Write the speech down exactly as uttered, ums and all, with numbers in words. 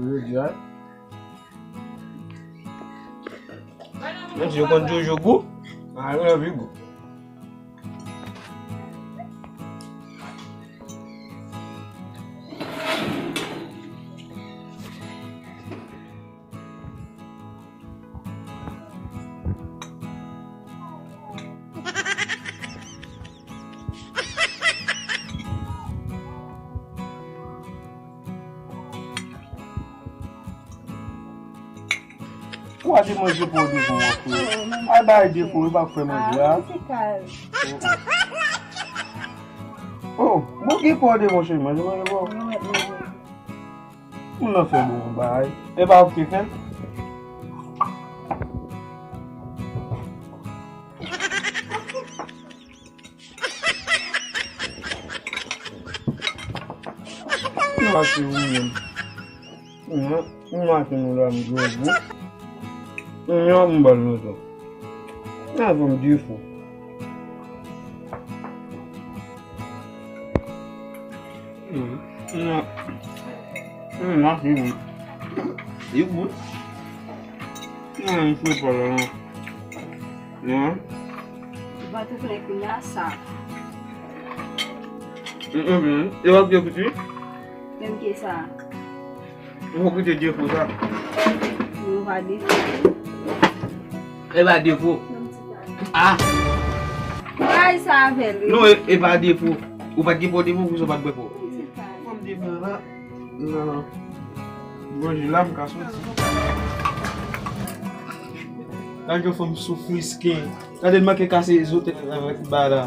Jodi a. Menm si yo konn toujou gou, a, yo anvi gou. Ou a te manje pou w devan w, frè. Al bay defo, yo pa fè manje a. Oh, bon, gen pou w devan, cheri, manje, manje pou w. Moun nan fè bon bagay. E pa ou ki fè l? Mwen mache ou menm. Mwen, mwen mache nou la, m jwe gou. Mwen, mwen bal nou tou. Mwen fè m defo. Mwen, mwen mache nou. Li gou. Mwen, mwen fè pa la, non. Non. Vant ou plen kounye a sa. Mm, mm, mm. E w ap gen piti? Menm ke sa. Ou fò kite defo sa. Non, pa defo. E pa defo. Ah! Bay sa avè l, wi. Non, e, e pa defo. Ou pa t gen pò defo, pou sa w pa t bwè pò. Fò m defo la. Nan. Bon, jila m ka soti. Gade yon fanm soufrisken. Gade l manke kase zo tèt avèk bala.